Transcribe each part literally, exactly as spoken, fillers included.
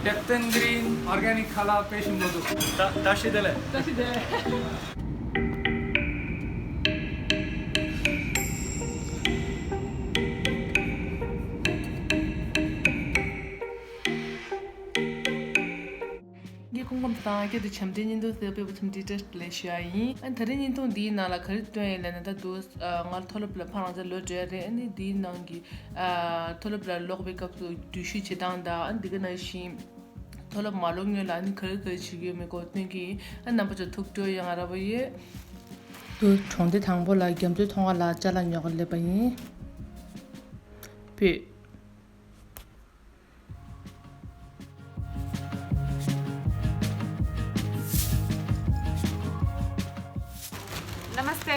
Captain Green organic ཁ་ལག་དཔེ་ཞིམ་པོ་འདུག་ད་ད་ཤི་དེ་ལས། ད་ཤི་དེ། ངས་སྐུ་ཁམས་བཟང་། སྐད་དུ་བྱམས་བརྩེའི་བརྙན་ཐུང་ཟེར་བའི་བུ་ཚོ་འདི་འདྲ་ལས་ཞུ་ཡ་ཡིན། ཨ་ད་རེས་བརྙན་ཐུང་འདིའི་ནང་ལ་ག་རེ་སྟོན་ཡིན་ལབ་ན། ད་དུ་ང་མཐོ་སློབ་ལ་ཕར་རང་ཚ་ལོ་བགྲེས་རེད། ཨ་ནི་འདིའི་ནང་གི་ཨ་མཐོ་སློབ་ལ་ལོག་པའི་སྐབས་སུ་འགྲུལ་བཞུད་བྱེད་སྟངས་དང་། ཨ་འདི་ག་ནང་བཞིན་མཐོ་སློབ་མ་ལོག་སྔོན་ལ་ཨ་ནི་ག་རེ་ག་རེ་བྱེད་ཀྱི་ཡོད་མེད་སྐོར་སྟོན་གྱི་ཡིན། ཨ་རྣམ་པ་ཚོ་ཐུགས་སྤྲོ་ཡང་ར་བ་ཡོད། དུ་གྲོང་སྡེ་དང་པོ་ལ་རྒྱ་མཚོའི་ཚོང་ཁང་ལ་ཅ་ལག་ཉོ་ག་སླེབས་པ་ཡིན། པུས། नमस्ते।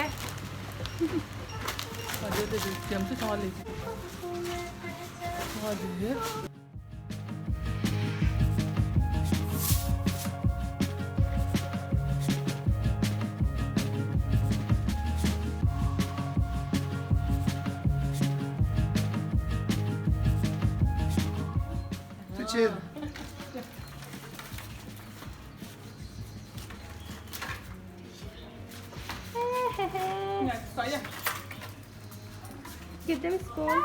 Get them spoon.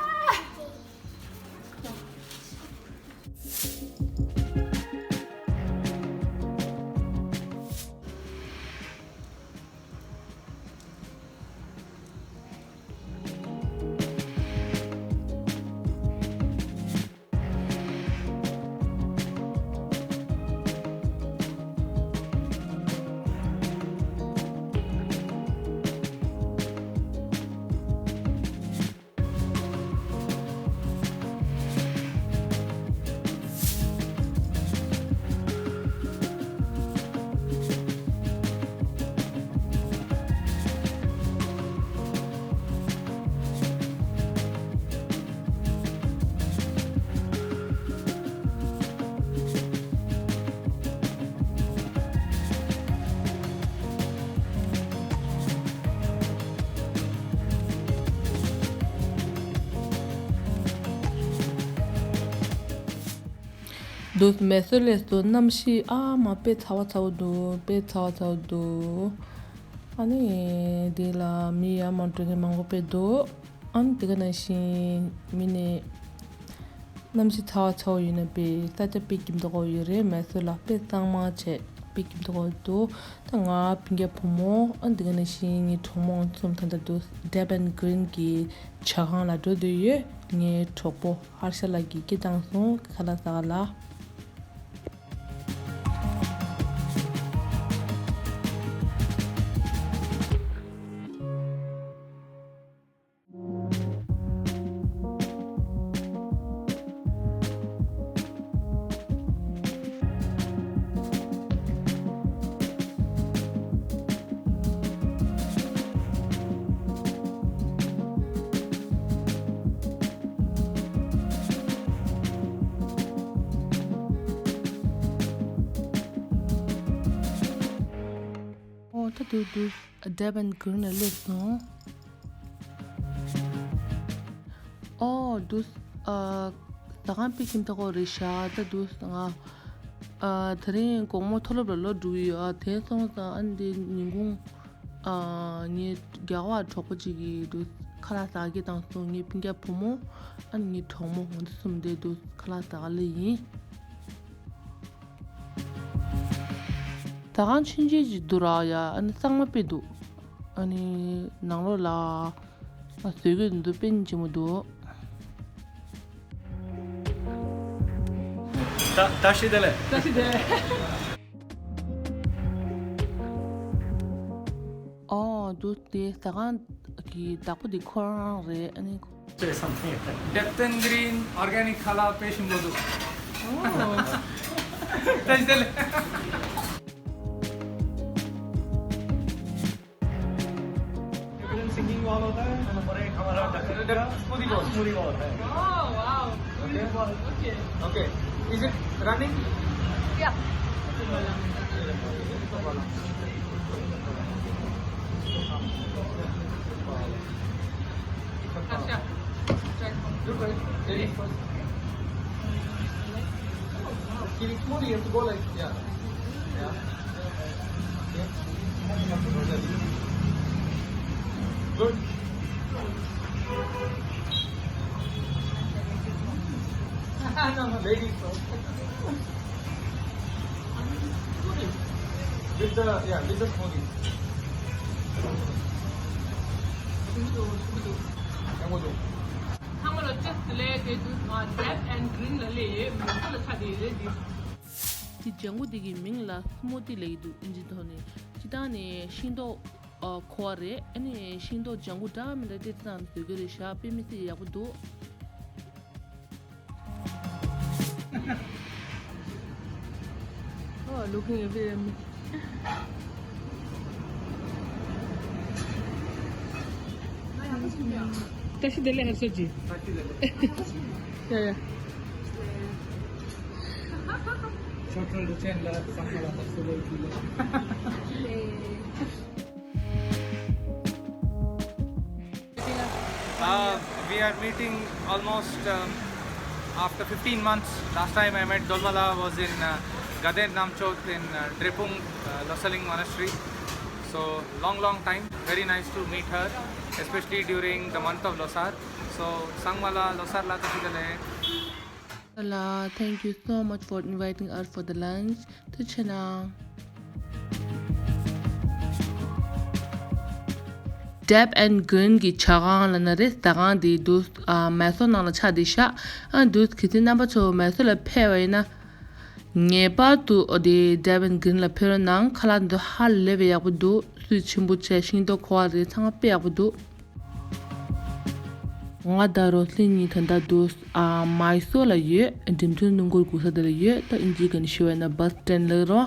འདུག་མེ་སོལ་ལས་སུ་གནམ་གཤིས་ཨ་མ་དཔེ་ཚ་བ་ཚ་བོ་འདུག་དཔེ་ཚ་བ་ཚ་བོ་འདུག་ཨ་ནི་འདི་ལ་མི་ཡར་མར་འགྲོ་མཁན་མང་པོ་དཔེ་འདུག་ཨ་ནི་དེ་ག་ནང་བཞིན་མི་ནི་གནམ་གཤིས་ཚ་བ་ཚ་བོ་ཡིན་ན་དཔེ་ས་ཆ་དཔེ་སྐྱིད་མདོག་ཁ་པོ་ཡོད་རེད། མེ་སོལ་ལ་དཔེ་གཙང་མ་བྱས་དཔེ་སྐྱིད་མདོག་ཁ་པོ་འདུག་ད་ང་སྤུན་ཀྱག་བུ་མོ། ཨ་ནི་དེ་ག་ནང་བཞིན་ངའི་གྲོགས་མོ་གསུམ་ད་ལྟ་འདུག Deb and Green གི་ཇ་ཁང་ལ་འགྲོ་འདོད་ཡོད། ངའི་གྲོགས་པོ་ཧར་ཤ་ལགས་ཀྱིས་སྐད་བཏང་སོང་། ཁ་ལག་ཟ་ག་ལ། ཨོ་ད་དུ་དུ་Deb and Green ལ་སླེབས་སོང་། ཨོ་དུ་ཨ་ཟ་ཁང་དཔེ་ཁྱིམ་ཐོག་གོ་རེད་ཤག་ད་དུ་ང་ཨ་དེ་རིང་དགོང་མོ་མཐོ་སློབ་ལ་ལོག་འགྲོ་གི་ཡོད། ཨ་དེ་སོང་ཙང་ཨ་འདི་ཉིན་གུང་ཨ་ངའི་རྒྱ་གར་བ་གྲོགས་པོ་གཅིག་གིས་དུ་ཁ་ལག་ཟ་གི་བཏང་སོང་། ངའི་སྤུན་ཀྱག་བུ་མོ་ཨ་ངའི་གྲོགས་མོ་ང་ཚོ་གསུམ་དེ་དུ་ཁ་ལག་ཟ་ག་སླེབས་ཡིན། ཟ་ཁང་ཆུང་ཆུང་ཅིག་འདུག་ར་ཡ། ཨ་ནི་གཙང་མ་དཔེ་འདུག་ཨ་ནི་ནང་ལོགས་ལ་ཨ་བཟོ་བཀོད་འདུག་དཔེ་ལྗིད་མོ་འདུག་ད་ད་ཤི་དེ་ལས། ད་ཤི་དེ། ཨོ་འདུག་དེ་ཟ་ཁང་གི་བདག་པོ་དེ་ཁོ་རང་རེད། ཨ་ནི། Say something. Captain Green organic ཁ་ལག་དཔེ་ཞིམ་པོ་འདུག་ད་ཤི་དེ་ལས། Captain singing वाला होता है और एक हमारा smoothie bowl, smoothie bowl है। Oh, wow. Okay. Okay. Is it running? Yeah. अच्छा। Try it. Ladies first. If it's small, you have to go like, yeah. Yeah. Okay. Good. No, no, ladies first. With the, yeah, with the smoothie. ཚང་མ་ལ་བཅར་དེ་ལས་དེ་དུས་ང་Dab and Green ལ་སླེབས་ཡོད། མེ་སོ་ལ་ཆགས་བསྡད་ཡོད་རེད་འདི། དེ་ལྗང་གུ་དེ་གི་མིང་ལ་སྨོ་ཏི་ལབ་ཀྱི་འདུག་ཨིན་ཇི་ཐོག་ནས། སྤྱིར་བཏང་ནས་ཤིང་ཏོག་ཨ་ཁུ་བ་རེད། ཨ་ནི་ཤིང་ཏོག་ལྗང་གུ་འདྲ་མི་འདྲ་སྤྲད་དེ་ཚང་ནས་བཟོ་གི་རེད་ཤག་དཔེ་མི་སྲིད་ཡག་པོ་འདུག Oh, looking a bit. Tashi dele har soji. Yeah, yeah. Chokran ruchen la samala tasule kilo. Uh, we are meeting almost um, after fifteen months. Last time I met Dolmala was in uh, Gaden Namchot in uh, Drepung uh, Losaling Monastery. So long, long time. Very nice to meet her, especially during the month of Losar. So Sangmala Losar la tafidale. Hello, thank you so much for inviting us for the lunch. ཐུགས་རྗེ་གནང་། Dab and Green གི་ཇ་ཁང་ལབ་ན་རེད། ཟ་ཁང་དེ་འདུག་ཨ་མེ་སོ་ནང་ལ་ཆགས་བསྡད་ཤག་ཨ་འདུག་གལ་སྲིད་རྣམ་པ་ཚོ་མེ་སོ་ལ་ཕེབས་པ་ཡིན་ན། ངེས་པར་དུ་ཨོ་དེ་Dab and Green ལ་ཕེབས་རོགས་གནང་། ཁ་ལག་འདི་ཧ་ལས་པའི་ཡག་པོ་འདུག་སུས་ཆེན་པོ་བྱས། ཤིང་ཏོག་ཁུ་བ་རེད། ཚང་མ་དཔེ་ཡག་པོ་འདུག་ང་དང་རོ་སླིང་གཉིས་ད་ལྟ་འདུག་ཨ་མེ་སོ་ལ་ཡོད། འགྲེམས་སྟོན་སྣུམ་འཁོར་སྒུག་ས་དེ་ལ་ཡོད། ད་ཨིན་ཇིའི་སྒང་ནས་ཞུ་བ་ཡིན་ན་bus stand ལབ་རོ།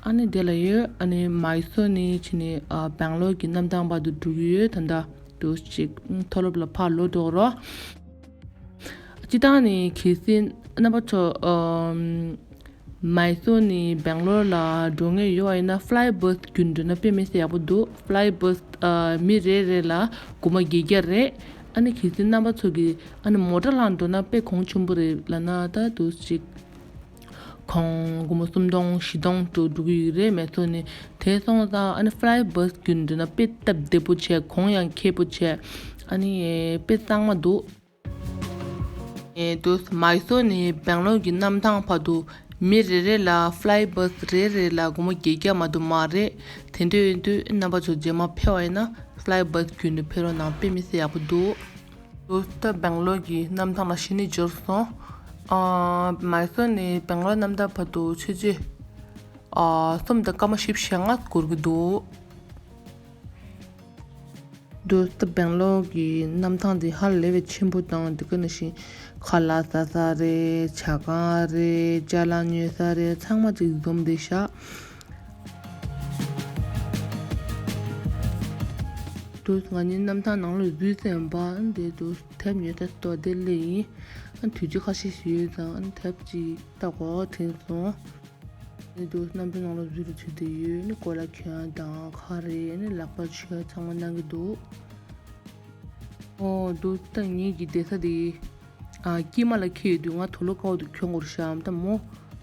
ཨ་ནི་དེ་ལ་ཡོད། ཨ་ནི་མེ་སོ་ནས་ཕྱིན་ནས་ཨ་སྦེང་ལོར་གྱི་གནམ་ཐང་བར་དུ་འགྲོ་གི་ཡོད། ད་ལྟ་འདུག་ཅིག་མཐོ་སློབ་ལ་ཕར་ལོག་འགྲོ་རོ། སྤྱིར་བཏང་ནས་གལ་སྲིད་རྣམ་པ་ཚོ་ཨམ། མེ་སོ་ནས་སྦེང་ལོར་ལ་འགྲོ་མཁན་ཡོད་པ་ཡིན་ན་fly bus བརྒྱུད་འགྲོ་ན་དཔེ་མི་སྲིད་ཡག་པོ་འདུག fly bus ཨ་མི་རེ་རེ་ལ་སྒོར་མོ་བརྒྱད་བརྒྱ་རེད། ཨ་ནི་གལ་སྲིད་རྣམ་པ་ཚོ་གིས་ཨ་ནི་མོ་ཊ་ལ་འགྲོ་ན་དཔེ་གོང་ཆེན་པོ་རེད་ལབ་ན། ད་འདུག་ཅིག་གོང་སྒོར་མོ་སུམ་སྟོང་བཞི་སྟོང་འགྲོ་འགྲོ་གི་ཡོད་རེད་མེ་སོ་ནས། དེ་སོང་ཙང་ཨ་ནི་fly bus བརྒྱུད་འགྲོ་ན་དཔེ་སྟབས་བདེ་པོ་བྱས། གོང་ཡང་ཁེ་པོ་བྱས། ཨ་ནི་དཔེ་གཙང་མ་འདུག་ཨེ་དུས་མེ་སོ་ནས་སྦེང་ལོར་གྱི་གནམ་ཐང་བར་དུ་མི་རེ་རེ་ལ་fly bus རེ་རེ་ལ་སྒོར་མོ་བརྒྱད་བརྒྱ་མ་གཏོགས་མ་རེད། དེ་འདྲ་ཡིན་དུས་རྣམ་པ་ཚོ་རྗེས་མ་ཕེབས་པ་ཡིན་ན་fly bus བརྒྱུད་ནས་ཕེབས་རོགས་གནང་། དཔེ་མི་སྲིད་ཡག་པོ་འདུག་དུས་ད་སྦེང་ལོར་གྱི་གནམ་ཐང་ལ་གཞི་ནས་འབྱོར་སོང་། ཨ་མེ་སོ་ནས་སྦེང་ལོར་གནམ་ཐང་བར་དུ་ཆུ་ཚོད་ཨ་གསུམ་དང་སྐར་མ་བཞི་བཅུ་ཞེ་ལྔ་འགོར་གྱི་འདུག་དུས་ད་སྦེང་ལོར་གྱི་གནམ་ཐང་འདི་ཧ་ལས་པའི་ཆེན་པོ་དང་། འདི་ག་ནང་བཞིན་ཁ་ལག་ཟ་ས་རེད། ཇ་ཁང་རེད། ཅ་ལག་ཉོ་ས་རེད། ཚང་མ་ཅིག་འཛོམས་བསྡད་ཤག་དུས་ང་གཉིས་གནམ་ཐང་ནང་ལ་འཛུལ་ཟིན་པ། འདི་དུས་དེབ་ཉོ་ས་སྟོད་ལ་སླེབས་ཡིན། ཨ་དུས་ཚོད་ཁ་ཤས་ཤིག་ཡོད་ཙང་ཨ་དེབ་ཅིག་ལྟ་དགོས་དྲན་སོང་། ནི་འདུག་གནམ་གྲུ་ནང་ལ་འཛུལ་རུ་ཚུད་དེ་ཡོད། ནི་གོ་ལ་གྱོན་དང་ཁ་རས། ནི་ལག་པ་འཆོལ་ཚང་མ་གནང་གི་འདུག་ཨོ་འདུག་ད་ངེད་ཀྱི་བསྡད་ས་དེ་ཨ་དཀྱིལ་མ་ལ་འཁེལ་ཡོད་དུས་ང་དུག་ལོག་དཀར་པོ་དེ་གྱོན་དགོས་རེད་ཤག་ད་མོ་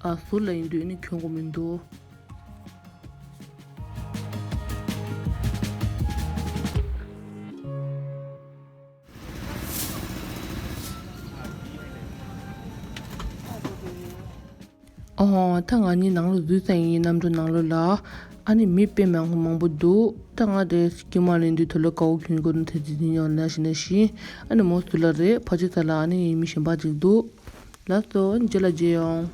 ཨ་ཟུར་ལ་ཡིན་དུས་ནི་གྱོན་དགོས་མི་འདུག་ཨོ། ད་ང་གཉིས་ནང་ལ་འཛུལ་ཚར་ཡིན། གནམ་གྲུ་ནང་ལོགས་ལ། ཨ་ནི་མི་དཔེ་མང་པོ་མང་པོ་འདུག་ད་ང་དེ་དཀྱིལ་མ་ལ་ཡིན་དུས་དུག་ལོག་དཀར་པོ་གྱོན་དགོས་ན་ད་ཅི་ཟིན་ཡོང་ན་ཞིག་ན་ཞིག་ཨ་ནི་མོ་ཟུར་ལ་རེད། ཕར་ཕྱོགས་ས་ལ་ཨ་ནི་མི་གཞན་པ་ཅིག་འདུག་ལགས་སོ། རྗེས་ལ་མཇལ་ཡོང་།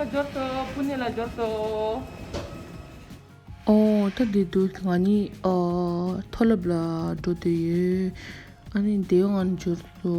འབྱོར་ཏོ། པུ་ནེ་ལ་འབྱོར་ཏོ། ཨོ་ད་འདི་འདུག་ང་གཉིས་ཨོ་མཐོ་སློབ་ལ་འགྲོ་འདོད་ཡོད། ཨ་ནི་འདི་ང་འབྱོར་ཏོ།